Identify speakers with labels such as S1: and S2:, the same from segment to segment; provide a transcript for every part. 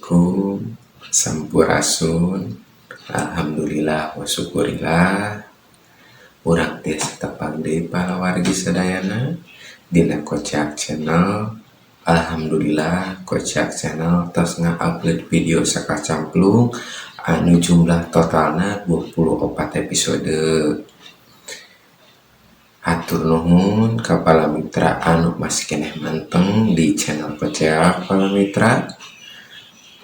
S1: Assalamualaikum. Sampurasun. Alhamdulillah wa syukurillah. Urang tiasa tepang deui palawargi sadayana dina Kocak Channel. Alhamdulillah, Kocak Channel tos nga-upload video sakacamplung anu jumlah totalna 24 episode. Hatur nuhun ka para mitra anu masih keneh manteng di channel Kocak. Para mitra,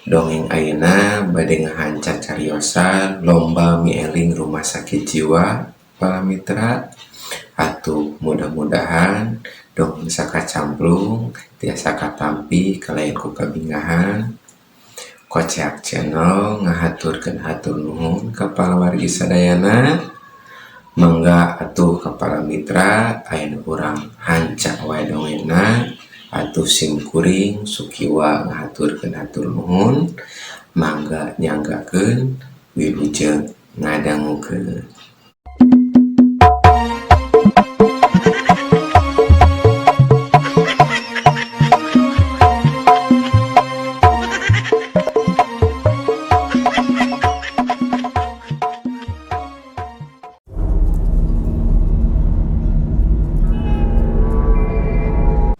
S1: dongeng ayeuna bade ngahanca cariosan lomba mieling rumah sakit jiwa. Para mitra, atuh mudah-mudahan dongeng sakacamplung tiasa katampi kalayan ku kabingahan. Kocak Channel ngahaturkeun hatur nuhun ka palawargi sadayana. Mangga atuh ka para mitra, ayeuna urang hanca wae dongengna. Atuh, sim kuring Sukiwa ngahaturkeun hatur nuhun. Mangga nyanggakeun, wilujeng ngadangukeun.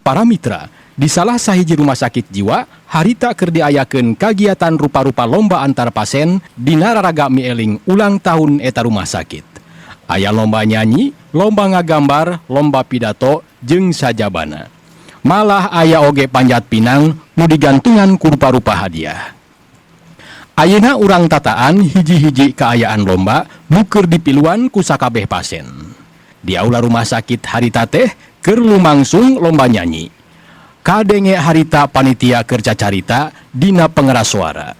S2: Para mitra, di salah sahiji rumah sakit jiwa, harita keur diayakeun kagiatan rupa-rupa lomba antar pasien dina raraga mieling ulang tahun eta rumah sakit. Aya lomba nyanyi, lomba ngagambar, lomba pidato, jeung sajabana. Malah aya oge panjat pinang nu digantungan ku rupa-rupa hadiah. Ayeuna urang tataan hiji-hiji kaayaan lomba nu keur dipiluan ku sakabeh pasien. Di aula rumah sakit harita teh keur lumangsung lomba nyanyi. Kadenge harita panitia keur cacarita dina pengeras suara.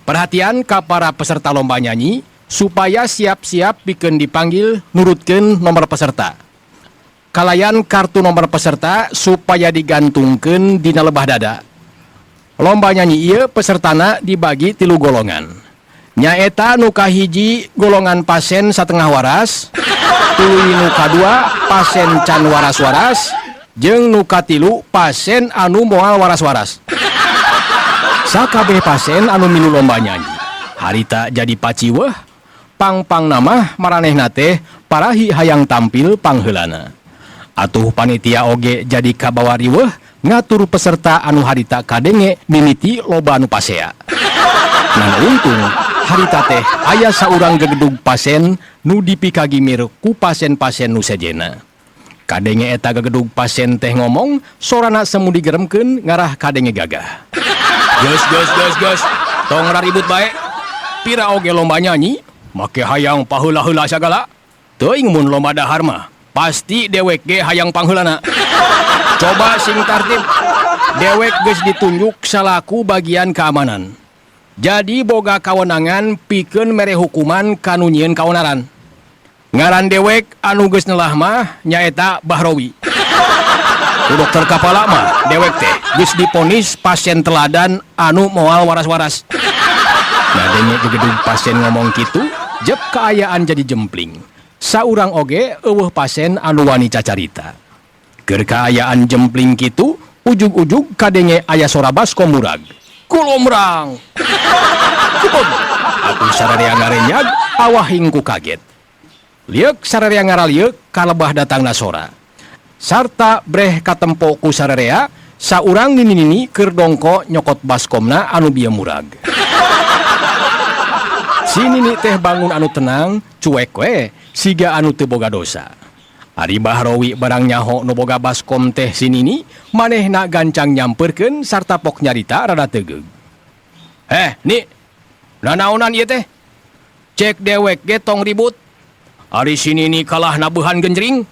S2: "Perhatian ka para peserta lomba nyanyi supaya siap-siap pikeun dipanggil nurutkeun nomor peserta. Kalayan kartu nomor peserta supaya digantungkeun dina lebah dada. Lomba nyanyi ieu pesertana dibagi tilu golongan. Nyaeta nu kahiji golongan pasien satengah waras, tuluy nu kadua pasien can waras-waras, jeung nu katilu pasien anu moal waras-waras." Sakabeh pasien anu milu lomba nyanyi harita jadi paciweuh, pang-pangna mah maranehna teh parahi hayang tampil pangheulana. Atuh panitia oge jadi kabawa riweuh ngatur peserta anu harita kadenge mimiti loba anu pasea. Ngan untung harita teh aya saurang gegedug pasien nu dipikagimir ku pasien-pasien nu sejena. Kadenge eta gegedug pasien teh ngomong, sorana semu digeremkeun ngarah kadenge gagah. "Geus, geus, geus, geus, tong raribut bae. Pira oge lomba nyanyi, make hayang paheula-heula sagala. Teuing mun lomba dahar mah, pasti dewek ge hayang pangheulana. Coba sing tartib. Dewek geus ditunjuk salaku bagian keamanan. Jadi boga kawenangan pikeun mere hukuman kanu nyieun kaonaran. Ngaran dewek anu geus nelah mah nyaeta Bahrowi. Ku dokter kapala mah dewek teh geus diponis pasien teladan anu moal waras-waras." Ngadenge gegedug pasien ngomong kitu, jep kaayaan jadi jempling. Saurang oge euweuh pasien anu wani cacarita. Keur kaayaan jempling kitu, ujug-ujug kadenge aya sora baskom murag. Kulomrang. Kubeg. Atuh sararea ngarenyag awahing ku kaget. Lieuk sararea ngaralieuk kalebah datangna sora. Sarta breh katempo ku sararea saurang nini-nini keur dongko nyokot baskomna anu bieu murag. Si nini teh bangun anu tenang, cuek we, siga anu teu boga dosa. Ari Bahrowi barang nyaho nu boga baskom teh si nini, manehna gancang nyamperkeun sarta pok nyarita rada tegeug. "Eh, ni, nanaonan ieu teh? Cek dewek ge tong ribut. Ari si nini kalah nabuhan genjring.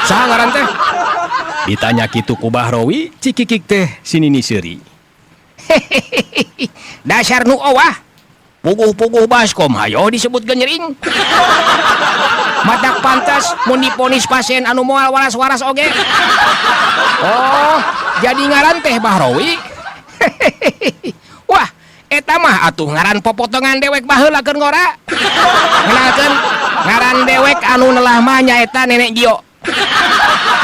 S2: Saha ngaran teh?" Ditanya kitu ku Bahrowi, cikikik teh si nini seuri. "Dasar nu owah. Puguh-puguh baskom hayo disebut genjring. Matak pantas mun diponis pasien anu moal waras-waras oge. Oh, jadi ngaran teh Bahrowi? Wah, eta mah atuh ngaran popotongan dewek baheula keur ngora. Kenalkeun, ngaran dewek anu nelah mah nyaeta Nenek Gio.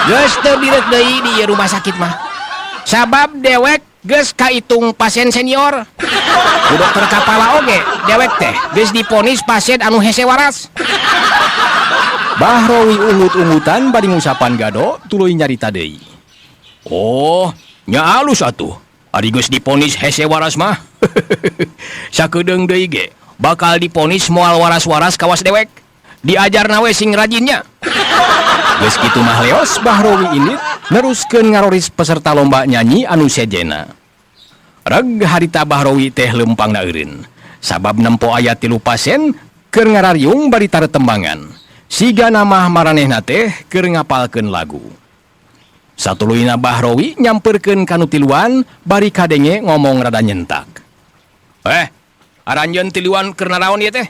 S2: Geus teu direuk deui di ieu rumah sakit mah. Sabab dewek
S3: Geus kaitung pasien senior. Ku dokter kapala oge dewek teh geus diponis pasien anu hese waras.
S2: Bahrowi ungut-ungutan bari ngusapan gado tuluy nyarita deui.
S3: Oh, nya alus atuh. Ari geus diponis hese waras mah. Sakedeung deui ge bakal diponis moal waras-waras kawas dewek. Diajarna we sing rajinnya.
S2: Geus kitu mah leos Bahrowi indit neruskeun ngaroris peserta lomba nyanyi anu sejena. Reg harita Bahrowi teh leumpangna eureun. Sabab nempo aya 3 pasien keur ngarariung bari taretembangan. Siga namah maranehna teh keur ngapalkeun lagu. Satuluyna Bahrowi nyamperkeun kanu tiluan bari kadenge ngomong rada nyentak.
S3: Aranjeun tiluan keur naraon ieu teh?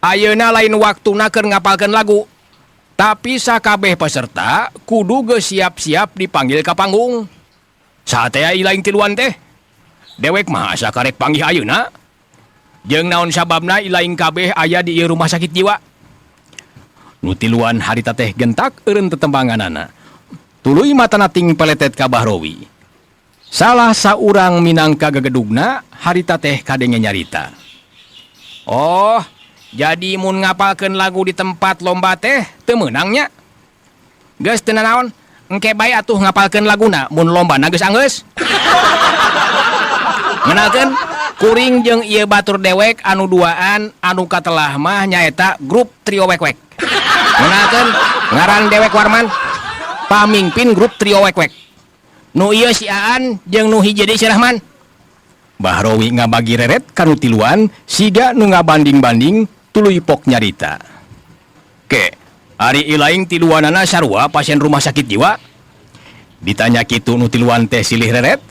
S3: Ayeuna lain waktuna keur ngapalkeun lagu. Tapi sakabeh peserta kudu geus siap-siap dipanggil ka panggung. Saha teh ilaing tiluan teh? Dewek mah asa karek panggih ayeuna. Jeung naon sababna ilaing kabeh aya di ieu rumah sakit jiwa?
S2: Nu tiluan harita teh gentak eureun tetembanganana. Tuluy matana ting peletet ka Bahrowi. Salah saurang minangka gegedugna harita teh kadenge nyarita.
S3: Oh, jadi mun ngapalkeun lagu di tempat lomba teh teu meunang nya? Geus teu nanaon, engke bae atuh ngapalkeun laguna mun lombana geus anggeus. Ngenalkeun kuring jeung ieu batur dewek anu duaan anu katelah mah nyaeta grup Trio Wek-Wek. Ngenalkeun ngaran dewek Warman, pamingpin grup Trio Wek-Wek. Nu ieu si Aan jeung nu hiji deui si Rahman.
S2: Bahrowi ngabagi reret kanu tiluan siga nu ngabanding-banding tuluy pok nyarita.
S3: Ke, ari ilaing tiluanana sarua pasien rumah sakit jiwa?
S2: Ditanya kitu nu tiluan teh silih reret,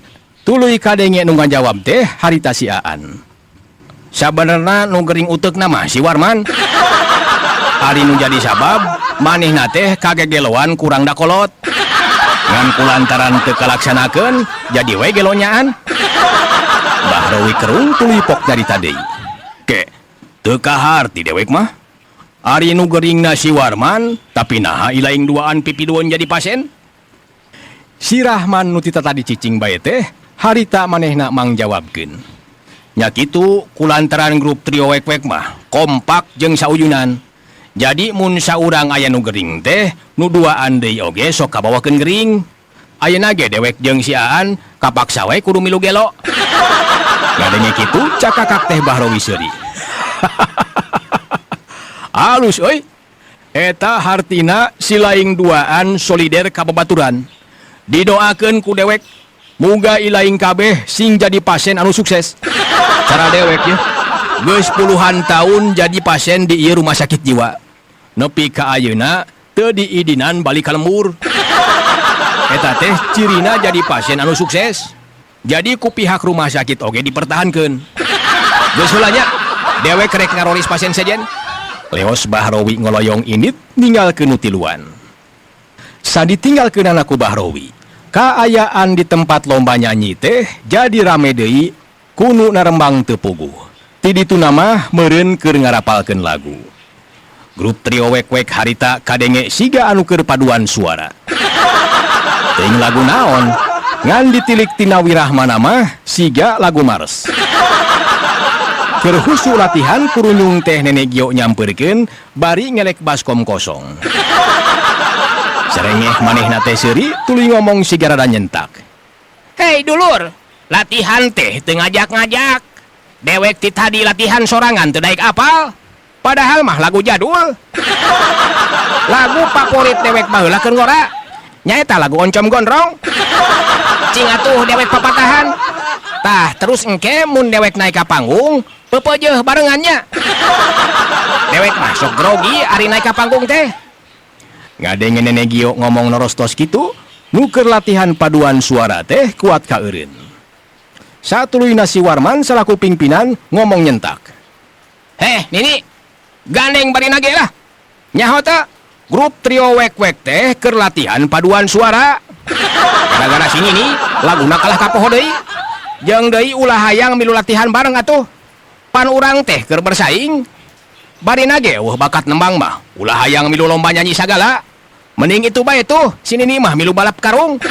S2: tuluy kadenge nu ngajawab teh harita si Aan.
S3: Sabenerna nu gering uteukna mah si Warman. Ari nu jadi sabab manehna teh kagegeloan kurang dakolot. Ngan kulantaran teu kalaksanakeun jadi we gelonyaan.
S2: Bahrowi kerung tuluy pok nyarita deui.
S3: Ke, teu kaharti dewek mah. Ari nu geringna si Warman, tapi naha ilaing duaan pipidueun jadi pasien?
S2: Si Rahman nu tita tadi cicing bae teh harita manehna mangjawabkeun.
S3: Nya kitu kulantaran grup Trio Wek-Wek mah kompak jeung sauyunan. Jadi mun saurang aya nu gering teh, nu duaan deui oge sok kabawakeun gering. Ayeuna ge dewek jeung si Aan kapaksa we kudu milu gelo.
S2: Ngadenge kitu cakakak teh Bahrowi seuri.
S3: Alus euy. Eta hartina si laing duaan solider ka babaturan. Didoakeun ku dewek muga ilaing kabeh sing jadi pasien anu sukses. Cara dewek ya. Geus puluhan tahun jadi pasien di ieu rumah sakit jiwa. Nepi ka ayeuna teu diidinan balik ka lembur. Eta teh cirina jadi pasien anu sukses. Jadi ku pihak rumah sakit oge dipertahankeun. Geus heula nya, dewek rek ngaroris pasien sejen.
S2: Leos Bahrowi ngoloyong indit ninggalkeun nu tiluan. Saditinggalkeunana ku Bahrowi, kaayaan di tempat lomba nyanyi teh jadi rame deui kunu narembang teu puguh. Ti ditu mah meureun keur ngarapalkeun lagu. Grup Trio Wek-Wek harita kadenge siga anu keur paduan suara. Teuing lagu naon? Ngan ditilik tina wirahmana mah siga lagu Mars. Keur husu latihan kurunyung teh nenek Gio nyamperkeun bari ngelek baskom kosong. Serengeh manehna teh seuri tuluy ngomong siga rada nyentak.
S3: Hei dulur, latihan teh teu ngajak-ngajak. Dewek ti tadi latihan sorangan teu daek apal. Padahal mah lagu jadul. Lagu favorit dewek baheula keur ngora. Nyaeta lagu Oncom Gondrong. Cing atuh dewek papatahan. Tah terus engke mun dewek naik ka panggung, pepeujeuh barengannya. Dewek mah sok grogi ari naik ka panggung teh.
S2: Ngadenge nenek Gio ngomong norostos kitu, nu keur latihan paduan suara teh kuat kaeureun. Satuluyna si Warman salaku pimpinan ngomong nyentak.
S3: Heh, Nini, gandeng bari nage lah. Nyaho teh, grup Trio Wek-Wek teh keur latihan paduan suara. Gara-gara sini nih, laguna kalah kapoho deui. Jeung deui ulah hayang milu latihan bareng atuh. Pan urang teh keur bersaing. Bari nage eueuh bakat nembang mah, ulah hayang milu lomba nyanyi sagala. Mending itu bae tuh, si Nini mah milu balap karung.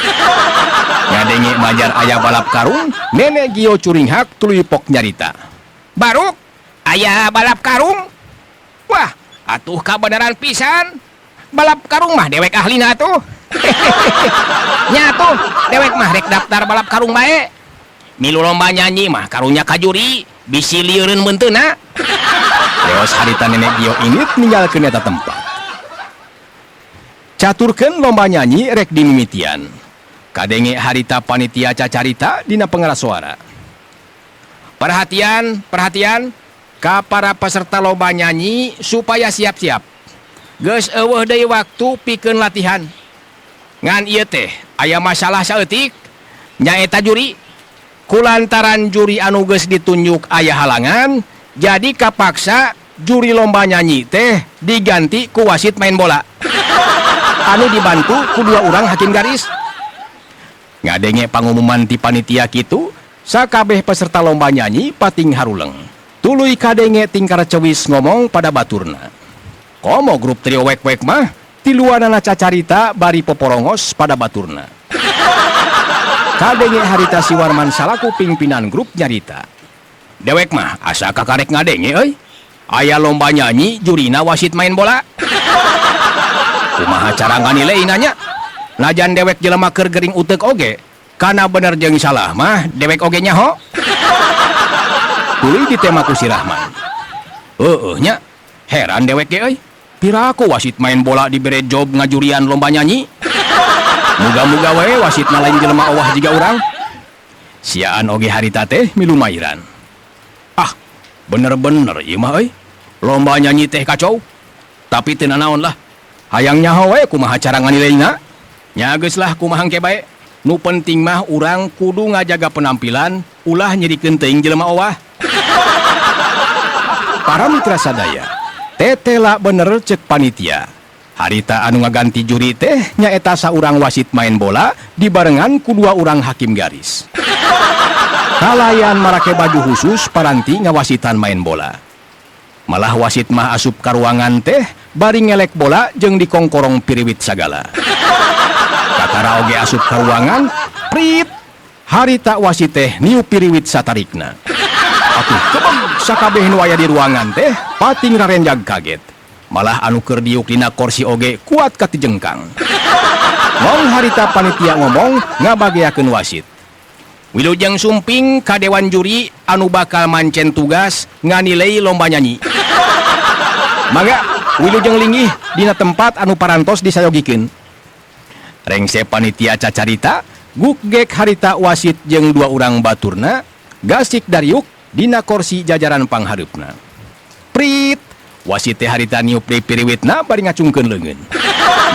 S3: Ngadenge majar aya balap karung, Nenek Gio curinghak tuluy pok nyarita. Baruk, aya balap karung. Wah, atuh kabeneran pisan. Balap karung mah dewek ahlina tuh. Nya tuh, dewek mah rek daftar balap karung bae. Milu lomba nyanyi mah karunya ka juri, bisi lieureun beunteuna. Leos harita Nenek Gio indit ninggalkeun eta tempat. Caturkeun lomba nyanyi rek dimimitian. Kadenge harita panitia cacarita dina pengeras suara. Perhatian, perhatian ka para peserta lomba nyanyi supaya siap-siap. Geus euweuh deui waktu pikeun latihan. Ngan ieu teh aya masalah saeutik, nyaeta juri. Kulantaran juri anu geus ditunjuk aya halangan, jadi kapaksa juri lomba nyanyi teh diganti ku wasit main bola. Anu dibantu ku dua orang hakim garis. Ngadenge pangumuman ti panitia kitu, sakabeh peserta lomba nyanyi pating haruleng. Tuluy kadenge tingkar cewis ngomong pada baturna. Komo grup trio wek-wek mah tiluanana cacarita bari poporongos pada baturna. Kadenge harita si Warman salaku pimpinan grup nyarita. Dewek mah asa kakarek ngadenge euy. Aya lomba nyanyi jurina wasit main bola. Kumaha cara nganileina nya? Najan dewek jelema keur gering uteuk oge, kana bener jeung salah mah dewek oge nyaho. Tuluy ditema ku si Rahman. Heueuh nya, heran dewek ge euy. Piraku wasit main bola dibere job ngajurian lomba nyanyi. Muga-muga wae wasitna lain jelema owah jiga urang. Siaan oge harita teh milu mairan. Ah, bener-bener ieu mah euy. Lomba nyanyi teh kacau. Tapi teu nanaon lah. Hayang nyaho we kumaha cara nganileina. Nya geus lah kumaha engke bae. Nu penting mah urang kudu ngajaga penampilan, ulah nyerikeun teuing jelema owah. Para mitra sadaya, tetela bener cek panitia. Harita anu ngaganti juri teh nyaeta saurang wasit main bola dibarengan ku dua urang hakim garis. Kalayan marake baju khusus paranti ngawasitan main bola. Malah wasit mah asup ka ruangan teh bari ngelek bola jeung dikongkorong piriwit sagala. Kakara oge asup ka ruangan, prit. Harita wasit teh niup piriwit satarikna. Atuh kebeg sakabeh nu aya di ruangan teh pating rarenjag kaget. Malah anu keur diuk dina korsi oge kuat katijengkang. Ngong harita panitia ngomong ngabageakeun wasit. Wilujeng sumping ka dewan juri anu bakal mancen tugas nganilai lomba nyanyi. Mangga wilujeng linggih dina tempat anu parantos disayogikeun. Rengse panitia cacarita, gukgek harita wasit jeung dua urang baturna, gasik dariuk dina korsi jajaran panghareupna. Prit, wasit teh harita niup deui piriwitna bari ngacungkeun leungeun.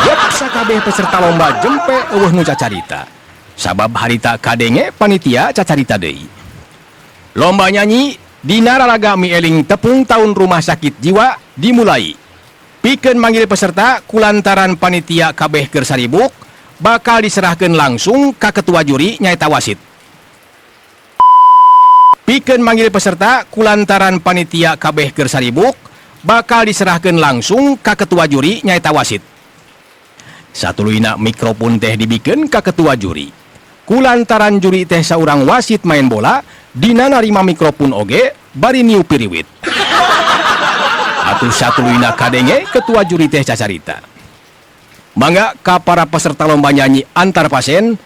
S3: Yep, sakabeh peserta lomba jempe euweuh nu cacarita. Sabab harita kadenge panitia cacarita deui. Lomba nyanyi dina raraga mieling tepung tahun rumah sakit jiwa dimulai. Pikeun manggil peserta kulantaran panitia kabeh keur saribuk bakal diserahkeun langsung ka ketua juri nyaeta wasit. Pikeun manggil peserta kulantaran panitia kabeh keur saribuk bakal diserahkeun langsung ka ketua juri nyaeta wasit. Satuluyna mikrofon teh dibikeun ka ketua juri. Kulantaran juri teh saurang wasit main bola, dina narima mikrofon oge bari niup piriwit. Atuh satuluyna kadenge ketua juri teh cacarita. Mangga ka para peserta lomba nyanyi antar pasien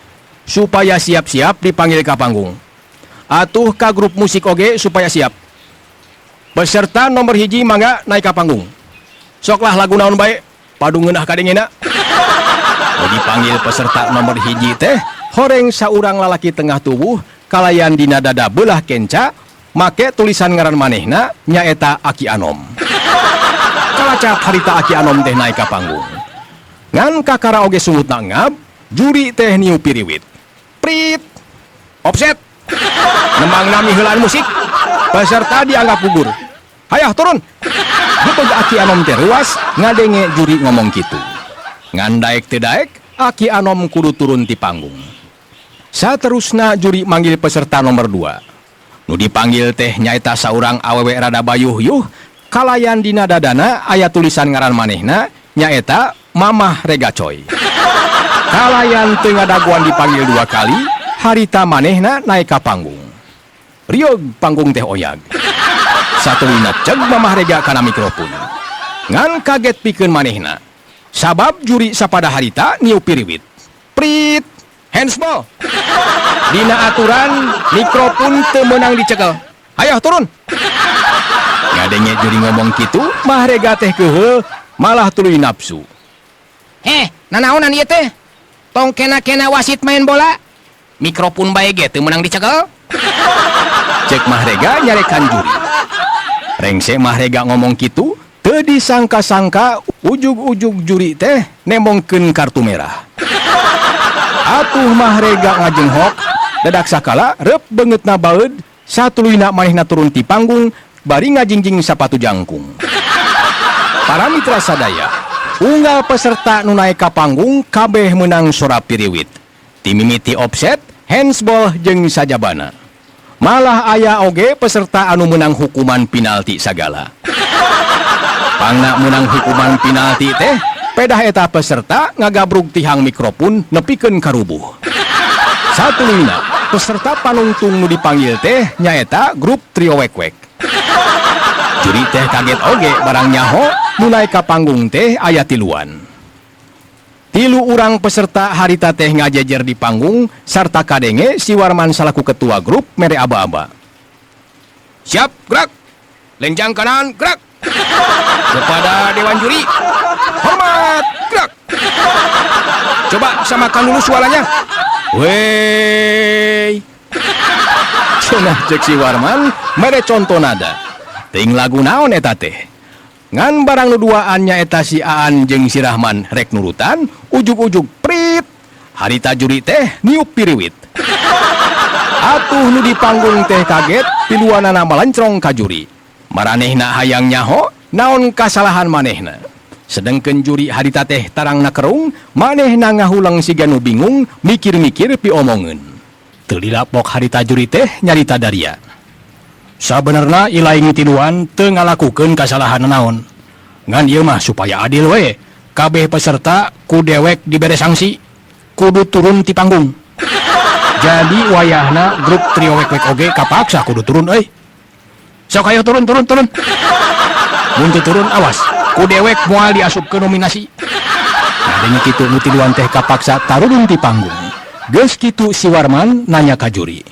S3: supaya siap-siap dipanggil ka panggung. Atuh ka grup musik oge supaya siap. Peserta nomor hiji mangga naik ka panggung. Soklah lagu naon bae, padu ngeunah kadengena. Nu dipanggil peserta nomor hiji teh horeng saurang lalaki tengah tubuh kalayan dina dada beulah kenca make tulisan ngaran manehna nyaeta Aki Anom. Kalacap harita Aki Anom teh naik ka panggung. Ngan kakara oge sungutna ngab, juri teh niup piriwit. Prit. Offset. Nembang nami heulaan musik. Peserta dianggap gugur. Hayah turun. Getog Aki Anom teh ruas ngadenge juri ngomong kitu. Ngan daek teu daek, Aki Anom kudu turun ti panggung. Saterusna juri manggil peserta nomor 2. Nu dipanggil teh nyaeta saurang awewe rada bayuh-yuh, kalayan dina dadana aya tulisan ngaran manehna nyaeta
S2: Mamah Rega Coy. Kalayan teu ngadagoan dipanggil dua kali, harita manehna naik ka panggung. Riog panggung teh oyag. Satuluyna ceg Mamah Rega kana mikrofon. Ngan kaget pikeun manehna. Sabab juri sapada harita niup piriwit. Prit, handsball. Dina aturan mikrofon teu meunang dicekel. Hayoh turun. Ngadenge juri ngomong kitu, Mahrega teh keheul malah tuluy nafsu.
S3: Heh, nanaonan ieu teh? Tong kena-kena wasit main bola. Mikrofon bae ge teu meunang dicekel.
S2: Cek Mahrega nyarekan juri. Rengse Mahrega ngomong kitu, teu disangka-sangka ujug-ujug juri teh nembongkeun kartu merah. Atuh Mahrega ngajenghok, dadak sakala reup beungeutna baeud, satuluyna manehna turun ti panggung bari ngajingjing sapatu jangkung. Para mitra sadaya, unggal peserta nu naek ka panggung kabeh meunang sora piriwit. Ti mimiti offset, handsball jeung sajabana. Malah aya oge peserta anu meunang hukuman pinalti sagala. Pangna meunang hukuman pinalti teh, pedah eta peserta ngagabrug tihang mikrofon nepikeun karubuh. Satuluyna, peserta panungtung nu dipanggil teh nyaeta grup Trio Wek Wek. Juri teh kaget oge barang nyaho nu naek ka panggung teh aya tiluan. Tilu urang peserta harita teh ngajejer di panggung sarta kadenge si Warman salaku ketua grup mere aba-aba.
S3: Siap, gerak. Lenjang kanan, gerak. Kepada dewan juri, hormat, gerak. Coba samakan dulu suaranya.
S2: Wey. Cenah cek si Warman mere conto nada. Ting lagu naon eta teh? Ngan barang nu duaan nyaeta si Aan jeung si Rahman rek nurutan, ujug-ujug prit. Harita juri teh niup piriwit. Atuh nu di panggung teh kaget, tiluanana malencrong ka juri. Maranehna hayang nyaho, naon kasalahan manehna. Sedengkeun juri harita teh tarangna kerung, manehna ngahuleng siga nu bingung, mikir-mikir piomongeun. Teu lila pok harita juri teh nyarita daria. Sabenerna ilaing tiluan teu ngalakukeun kasalahan naon. Ngan ieu mah supaya adil we, kabeh peserta ku dewek dibere sanksi, kudu turun ti panggung. Jadi wayahna grup Trio Wek Wek oge kapaksa kudu turun euy. Sok ayo turun turun turun. Mun teu turun awas, ku dewek moal diasup ke nominasi. Ngadenge kitu nu tiluan teh kapaksa tarurun ti panggung. Geus kitu si Warman nanya ka juri.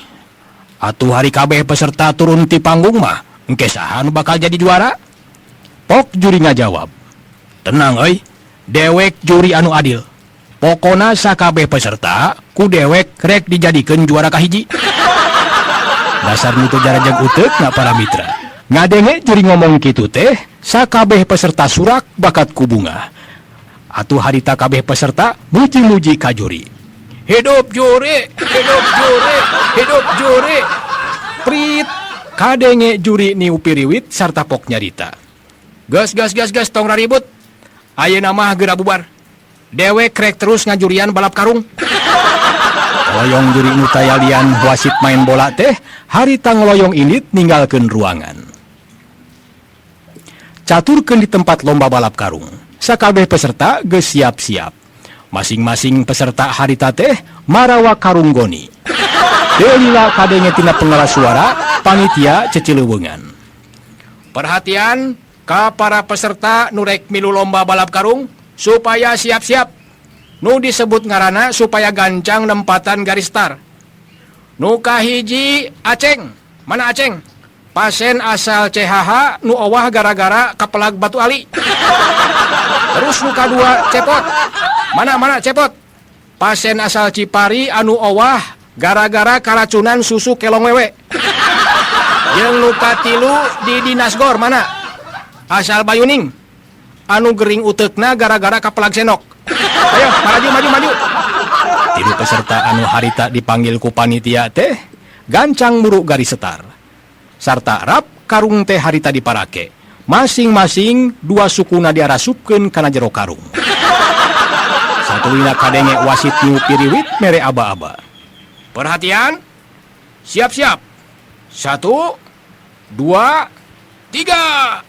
S2: Atuh hari kabeh peserta turun ti panggung mah, engke saha nu bakal jadi juara? Pok juri ngajawab. Tenang euy, dewek juri anu adil. Pokona sakabeh peserta ku dewek rek dijadikeun juara kahiji. Dasar nu teu jarajeg uteuk na para mitra. Ngadenge juri ngomong kitu teh, sakabeh peserta surak bakat ku bunga. Atuh harita kabeh peserta muji-muji ka juri.
S3: Hidup juri, hidup juri, hidup juri.
S2: Prit, kadenge juri niup piriwit sarta pok nyarita.
S3: Gas gas gas gas tong raribut. Ayeuna mah geura bubar. Dewek rek terus ngajurian balap karung.
S2: Loyong juri nu tayalian wasit main bola teh harita ngeloyong indit ninggalkeun ruangan. Caturkeun di tempat lomba balap karung. Sakabeh peserta geus siap-siap. Masing-masing peserta harita teh marawa karung goni. Teu lila kadenge tina pengeras suara panitia cecileuweungan.
S3: Perhatian ka para peserta nu rek milu lomba balap karung supaya siap-siap. Nu disebut ngaranna supaya gancang nempatan garis star. Nu kahiji Aceng. Mana Aceng? Pasien asal CHH nu owah gara-gara kapelag batu ali. Terus nu kadua Cepot. Mana mana Cepot? Pasien asal Cipari anu owah gara-gara karacunan susu kelong wewe. Jeung nu katilu di Dinas Gor mana? Asal Bayuning. Anu gering uteukna gara-gara kapelag senok. Ayo, maju maju maju.
S2: Tilu peserta anu harita dipanggil ku panitia teh gancang muru garis setar. Sarta rap karung teh harita diparake. Masing-masing dua sukuna diarasupkeun kana jero karung. Satuluyna kadenge wasit niup piriwit mere aba-aba.
S3: Perhatian. Siap-siap. 1, 2, 3.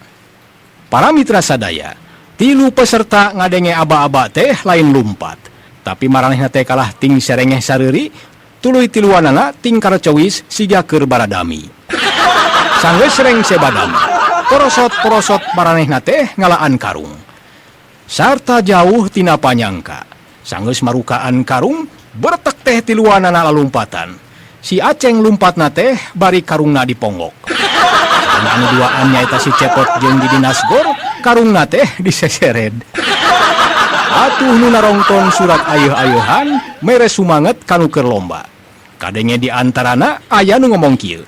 S2: Para mitra sadaya, Tilu peserta ngadenge aba-aba teh lain lumpat. Tapi maranehna teh kalah ting serengeh sareuri, tuluy tiluanana ting karacewis siga keur baradami. Sanggeus rengse badami, porosot-porosot maranehna teh ngalaan karung. Sarta jauh tina panyangka. Sanggeus marukaan karung, bertek teh tiluanana lalumpatan. Si Aceng lumpatna teh bari karungna diponggok. Anu duaan nyaeta si Cepot jeung Didi Nasgor, karungna teh disesered. Atuh nu narongton surat ayeuh-ayeuhan mere sumanget kanu keur lomba. Kadenge di antarana aya nu ngomong kieu.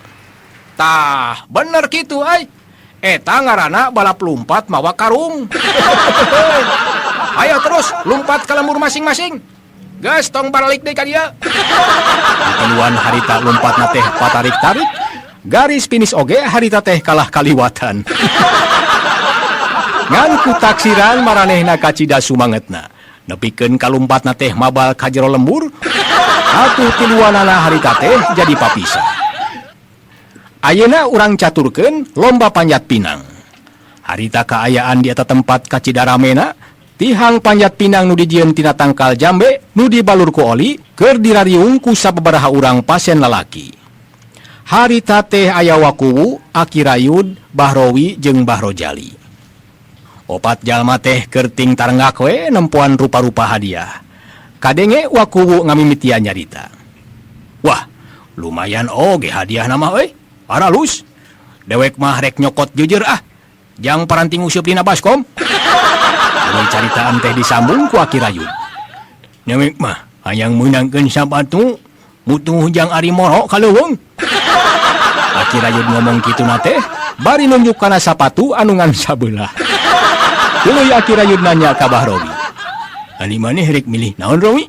S2: Tah, bener kitu ai. Eta ngaranna balap lumpat mawa karung. Ayo terus lumpat ka lembur masing-masing. Geus tong baralik deui ka dieu. Tiluan harita lumpatna teh patarik-tarik. Garis finish oge harita teh kalah kaliwatan. Ngan ku taksiran maranehna kacida sumangetna. Nepikeun kalumpatna teh mabal ka jero lembur, atuh tiluanana harita teh jadi papisah. Ayeuna urang caturkeun lomba panjat pinang. Harita kaayaan di eta tempat kacida ramena, tihang panjat pinang nu dijieun tina tangkal jambe nu dibalur ku oli keur dirariung ku sababaraha urang pasien lalaki. Harita teh aya Wakuwu, Akirayud, Bahrowi jeung Bahrojali. Opat jalma teh kerting tarenggak we nempoan rupa-rupa hadiah. Kadenge Wakuwu ngamimitian nyarita. Wah, lumayan oge hadiah nama euy. Aralus. Dewek mah rek nyokot jujur ah. Jang paranti nguseup dina baskom. Mun caritaan teh disambung ku Akirayud. Dewek mah hayang meunangkeun sapatu butuh jang ari moro ka leuweung. Akirayud ngomong kituna teh bari nunjuk kana sapatu anu ngan sabelah. Tuluy Akirayud nanya ka Bahrowi. Ari maneh rek milih naon Rowi?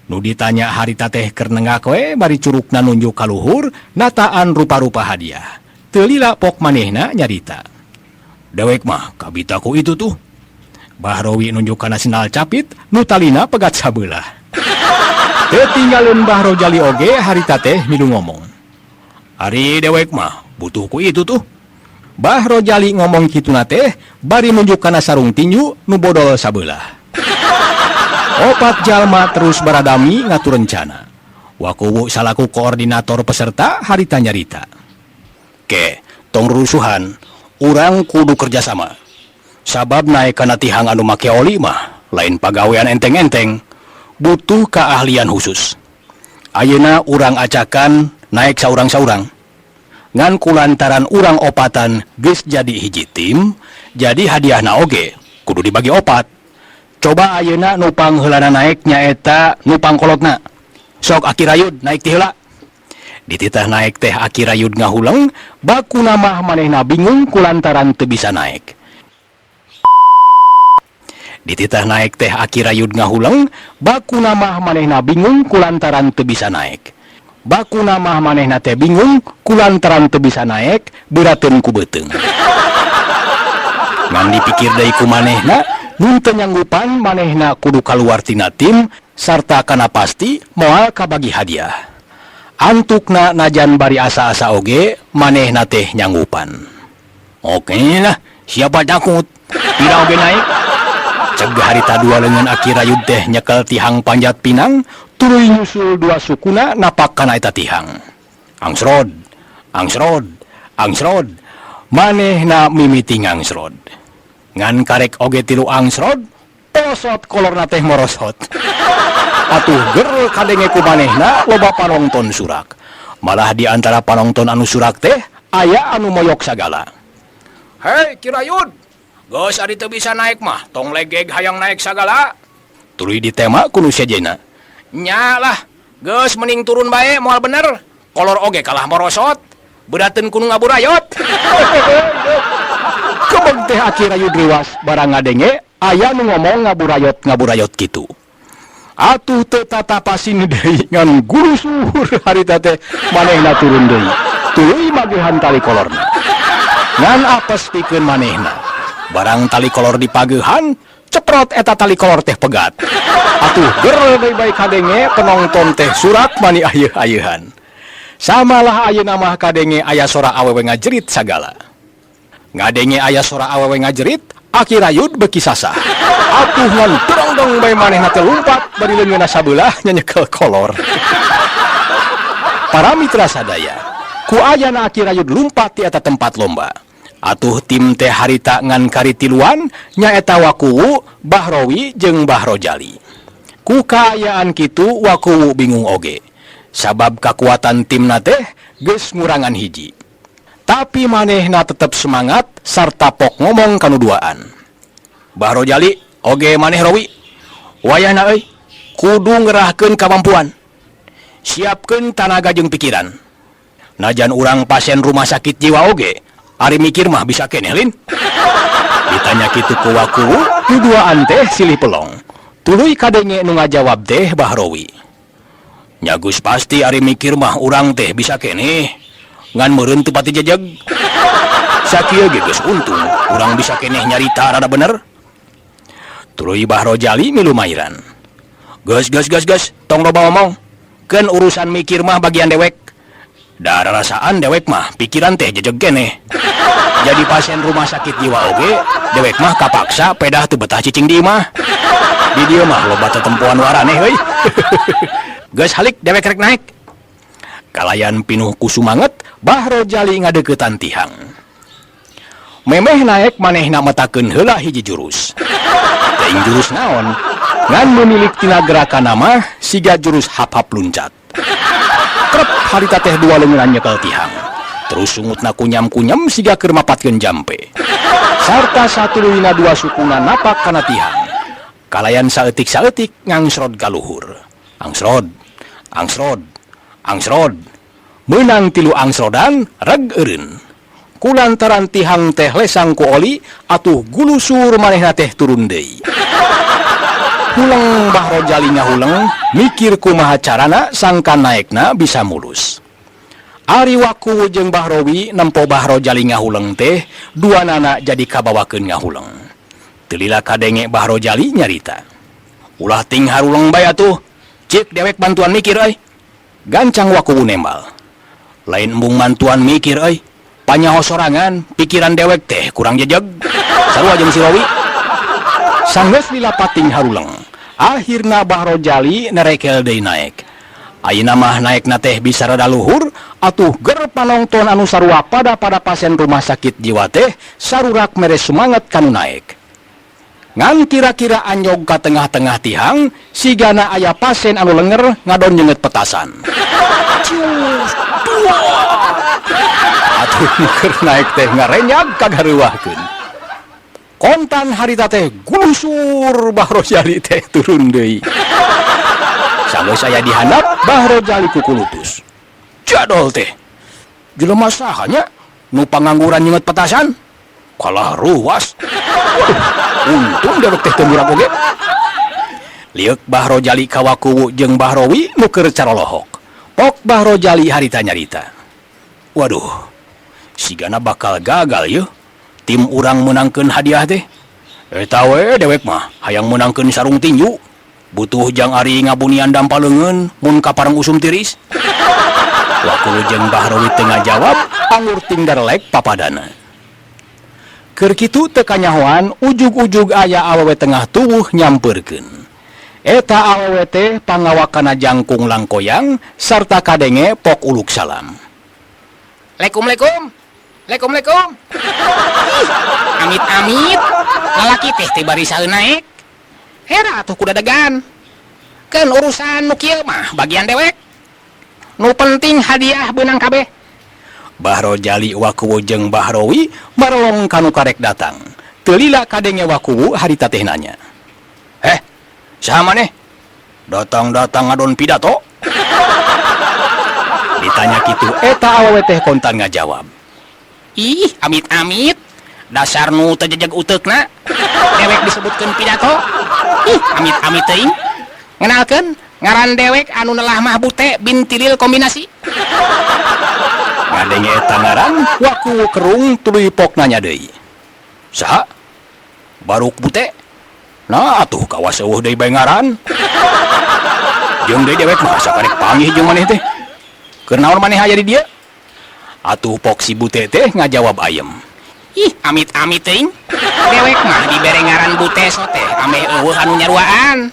S2: Nu ditanya harita teh keur nenggak we bari curukna nunjuk ka luhur nataan rupa-rupa hadiah. Teu lila pok manehna nyarita. Dewek mah kabita ku itu tuh. Bahrowi nunjuk kana sendal capit nu talina pegat sabelah. Teu tinggalin Bahrojali oge harita teh milu ngomong. Ari dewek mah butuh ku itu tuh. Bahrojali ngomong kituna teh bari nunjuk kana sarung tinju nu bodol sabelah. Opat jalma terus baradami ngatur rencana. Wakuwu salaku koordinator peserta harita nyarita. Ke, tong rusuhan, urang kudu kerjasama. Sabab naek kana tihang anu make oli mah lain pagawean enteng-enteng, butuh keahlian khusus. Ayeuna urang acakan naek saurang-saurang. Ngan kulantaran urang opatan geus jadi hiji tim, jadi hadiahna oge kudu dibagi opat. Coba ayeuna nu pangheulana naek nyaeta nu pangkolotna. Sok Akirayud naik ti heula. Dititah naek teh Akirayud ngahuleng, bakuna mah manehna bingung kulantaran teu bisa naek. Dititah naek teh Akirayud ngahuleng, bakuna mah manehna bingung kulantaran teu bisa naek. Bakuna mah manehna teh bingung kulantaran teu bisa naek, beurateun ku beuteung. Ngan dipikir deui ku manehna, mun teu nyanggupan manehna kudu kaluar tina tim sarta kana pasti moal kabagi hadiah. Antukna najan bari asa-asa oge manehna teh nyanggupan. Oke lah, siapa takut? Pira oge naik. Cegah harita dua lengan Akirayud teh nyekel tihang panjat pinang, tuluy nyusul dua sukuna napak kana eta tihang. Angsrod, angsrod, angsrod. Manehna mimiti ngangsrod. Ngan karek oge tilu angsrod, posot kolorna teh morosot. Atuh ger kadenge ku manehna loba panonton surak. Malah di antara panonton anu surak teh aya anu moyok sagala. Hei Kirayud, geus ari teu bisa naek mah, tong legeg hayang naek sagala. Tuluy ditema ku nu sejenna. Nya lah, geus mending turun bae moal bener. Kolor oge kalah morosot. Beurateun ku nu ngaburayot. Kebeg teh Akirayud riwas barang ngadenge aya nu ngomong ngaburayot-ngaburayot kitu. Atuh teu tatapasin deui ngan gurusuhur harita teh manehna turun deui. Tuluy magehan tali kolorna. Ngan apes pikeun manehna. Barang tali kolor dipagehan, ceprot eta tali kolor teh pegat. Atuh ger deui bae kadenge penonton teh surak mani ayeuh-ayeuhan. Samalah ayeuna mah kadenge aya sora awewe ngajerit sagala. Ngadenge aya sora awewe ngajerit, Aki Rayud beuki sasah. Atuh ngan dorongdong bae manehna teh lumpat bari leungeunna sabelah nyanyekel kolor. Para mitra sadaya, ku ayana Aki Rayud lumpat ti eta tempat lomba. Atuh tim teh harita ngan kari tiluan nyaeta Wakuwu, Bahrowi jeung Bahrojali. Ku kaayaan kitu Wakuwu bingung oge. Sabab kakuatan timna teh geus ngurangan hiji. Tapi manehna tetep semangat sarta pok ngomong kanu duaan. Bahrojali oge maneh Rowi. Wayahna euy, kudu ngerahkeun kamampuan. Siapkeun tanaga jeung pikiran. Najan urang pasien rumah sakit jiwa oge, ari mikir mah bisa keneh lin. Ditanya kitu ku Wakuwu, nu duaan teh silih pelong. Tuluy kadenge nu ngajawab teh Bahrowi. Nya geus pasti ari mikir mah urang teh bisa keneh. Ngan meureun teu pati jejeg. Sakieu ge geus untung, urang bisa keneh nyarita rada bener. Tuluy Bahrojali milu mairan. Geus geus geus geus, tong loba omong. Keun urusan mikir mah bagian dewek. Da rarasaan dewek mah pikiran teh jejeg keneh. Jadi pasien rumah sakit jiwa oge, dewek mah kapaksa pedah teu betah cicing di imah. Di dieu mah loba tetempoan nu araneh euy. Geus halik dewek rek naek. Kalayan pinuh ku sumanget, Bahrojali ngadeuketan tihang. Memeh naek manehna metakeun heula hiji jurus. Teuing jurus naon? Ngan menilik tina gerakanna mah siga jurus hap-hap luncat. Krep harita teh dua leungeunna nyekel tihang. Terus sungutna kunyam-kunyam siga keur mapatkeun jampe. Sarta satuluyna dua sukuna napak kana tihang. Kalayan saeutik-saeutik ngangsrod ka luhur. Angsrod, angsrod, angsrod. Meunang tilu angsrodan reg eureun. Kulantaran tihang teh lesang ku oli, atuh gulusur manehna teh turun deui. Huleng Bahrojali ngahuleng, mikir kumaha carana sangkan naekna bisa mulus. Ari Wakuwu jeung Bahrowi nempo Bahrojali ngahuleng teh, duanana jadi kabawakeun ngahuleng. Teu lila kadenge Bahrojali nyarita. Ulah ting haruleng bae atuh, cik dewek bantuan mikir euy. Gancang Wakuwu nembal. Lain embung mantuan mikir euy. Panyaho sorangan, pikiran dewek teh kurang jejeg. Sarua jeung si Rowi. Sanggeus lila pating haruleng. Akhirna Bahrojali nerekel deui naek. Ayeuna mah naekna teh bisa rada luhur, atuh ger panonton anu sarua pada pasien rumah sakit jiwa teh sarurak mere semangat kanu naek. Ngan kira-kira anjog ka tengah-tengah tihang, sigana aya pasien anu lenger ngadon nyeungeut petasan. Cius, dua. Atuh keur naek teh ngarenyag kagareuwahkeun. Kontan harita teh gulusur Bahrojali teh turun deui. Sanggeus aya di handap Bahrojali kukulutus. Jadol teh. Jelema saha nya nu pangangguran nyeungeut petasan? Kalah ruas. Waduh, untung dewek teh teu murag oge. Lieuk Bahrojali ka Wakuwu jeung Bahrowi nu keur carolohok. Pok Bahrojali harita nyarita. Waduh, sigana bakal gagal yeuh. Tim urang meunangkeun hadiah teh. Eta we dewek mah hayang meunangkeun sarung tinju. Butuh jang ari ngabunian dampa leungeun mun kapareng usum tiris. Wakuwu jeung Bahrowi teu ngajawab, anggur ting darelek papadana. Keur kitu teu kanyahoan ujug-ujug aya awewe tengah tuwuh nyampeurkeun. Eta awewe teh pangawakana jangkung langkoyang sarta kadenge pok uluk salam.
S3: Lekum-lekum. Lekum-lekum. Ih, amit-amit. Lalaki teh teu bari saeun naek. Hera atuh kuda degan. Keun urusan nu kieu mah bagian dewek. Nu penting hadiah beunang kabeh.
S2: Bahrojali Wakuwu jeung Bahrowi marolong kanu karek datang. Teu lila kadenge Wakuwu harita teh nanya. Eh, saha maneh? Datang-datang ngadon pidato? Ditanya kitu eta awewe teh kontan ngajawab.
S3: Ih, amit-amit. Dasar nu teu jejeg uteukna. Dewek disebutkeun pidato. Ih, amit-amit teuing. Ngenalkeun ngaran dewek anu nelah mah bute bin tilil kombinasi.
S2: Ngadenge eta ngaran, Wakuwu kerung tuluy pok nanya deui. Saha? Baruk bute? Nah atuh kawas eueuh deui bae ngaran. Jeung deui dewek mah sakarek panggih jeung maneh teh. Keur naon maneh aya di dieu? Atuh pok si bute teh ngajawab ayem.
S3: Ih, amit-amit teuing. Dewek mah dibere ngaran Buteso teh ameh euweuh anu nyaruaan.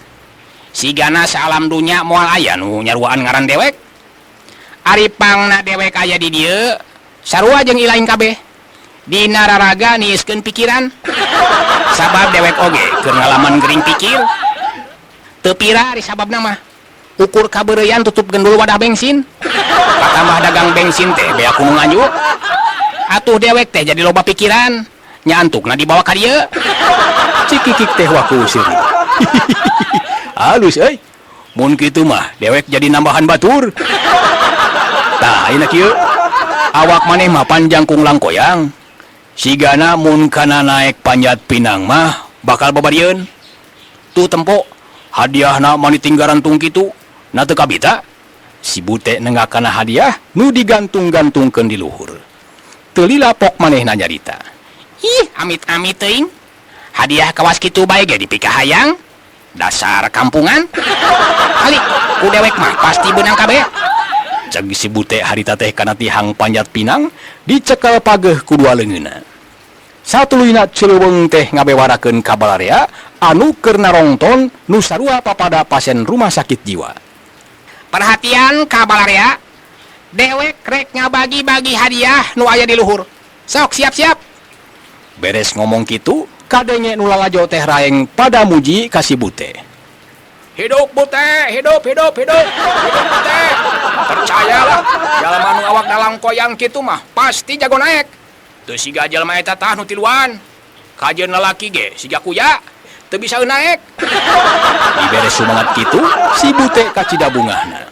S3: Sigana saalam dunya moal aya nu nyaruaan ngaran dewek. Ari pangna dewek aya di dieu sarua jeung ilaing kabeh. Dina raraga niiskeun pikiran. Sabab dewek oge keur ngalaman gering pikir. Teu pira ari sababna mah. Ukur kabeureuyan tutup gendul wadah bensin. Katambah dagang bensin teh beak ku nu nganjuk. Atuh dewek teh jadi loba pikiran. Nyantukna dibawa ka dieu.
S2: Cikikik teh waku seuri. Halus euy. Mun kitu mah dewek jadi nambahan batur. Tah ayeuna kieu. Awak maneh mah panjang kung langkoyang. Sigana mun kana naek panjat pinang mah bakal babarieun. Tuh tempo hadiahna mani tinggarantung kitu. Na teu kabita. Si Bute nenggak kana hadiah nu digantung-gantungkeun di luhur. Teu lila pok manehna nyarita.
S3: Ih, amit-amit teuing. Hadiah kawas kitu bae ge dipikahayang. Dasar kampungan. Kali ku dewek mah pasti beunang kabeh.
S2: Ceg si Bute harita teh kana tihang panjat pinang dicekel pageuh ku dua leungeunna. Satuluyna Celeuweung teh ngabewarakeun ka balarea anu keur narongton nu sarua papada pasien rumah sakit jiwa.
S3: Perhatian ka balarea. Dewek rek ngabagi-bagi hadiah nu aya di luhur. Sok siap-siap.
S2: Beres ngomong kitu, kadenge nu lalajo teh raeng pada muji ka si Bute.
S3: Hidup Bute, hidup, hidup, hidup. Hidup Bute. Percayalah, jalma nu awak dalam koyang kitu mah pasti jago naek. Teu siga jalma eta tah nu tiluan. Kajeun lalaki ge siga kuya, teu bisa naek.
S2: Dibere sumangat kitu, si Bute kacida bungahna.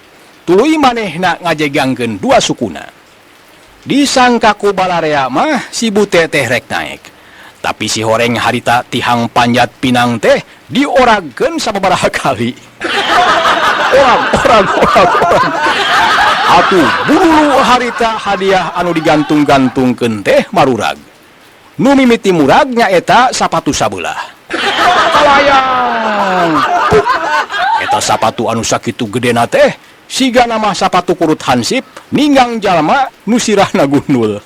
S2: Tuluy manehna ngajegangkeun dua sukuna. Disangka ku balarea mah si Bute teh rek naek. Tapi si horeng harita tihang panjat pinang teh dioragkeun sababaraha kali. Orag, orag, orag, orag. Atuh buru harita hadiah anu digantung-gantungkeun teh marurag. Nu mimiti murag nyaeta sapatu sabelah. Kalayang. Puk. Eta sapatu anu sakitu gedena teh siga nama sapatu kurut hansip ninggang jalma nu sirahna gundul.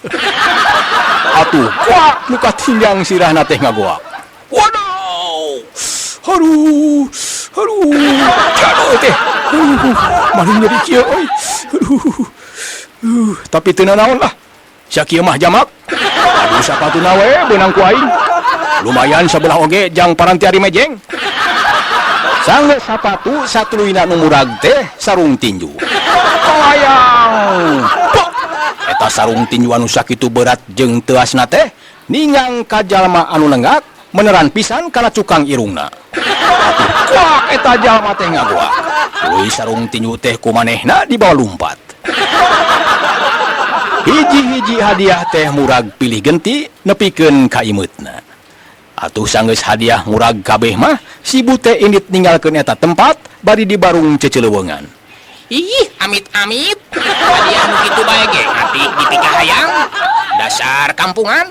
S2: Atuh kuak nu katinggang sirahna teh ngagoak. Waduh. Aduh. Aduh. Jatuh teh. Aduh, maling jadi kieu euy. Aduh. Tapi teu nanaon lah. Sakieu mah jamak. Aduh sapatuna we beunang ku aing. Lumayan sabelah oge jang paranti ari mejeng. Sanggeus sapatu satuluyna nu murag teh sarung tinju. Kalayang. Pok. Eta sarung tinju anu sakitu berat jeung teuasna teh ninggang ka jalma anu nenggak meneran pisan kana cukang irungna. Atuh kuak eta jalma teh ngagoak. Tuluy sarung tinju teh ku manehna dibawa lumpat. Hiji-hiji hadiah teh murag pilih genti nepikeun ka imeutna. Atuh sanggeus hadiah murag kabeh mah si Bute indit ninggalkeun eta tempat bari dibarung ceceleuweungan.
S3: Ih, amit-amit. Hadiah nu kitu bae ge ngatik dipikahayang. Dasar kampungan.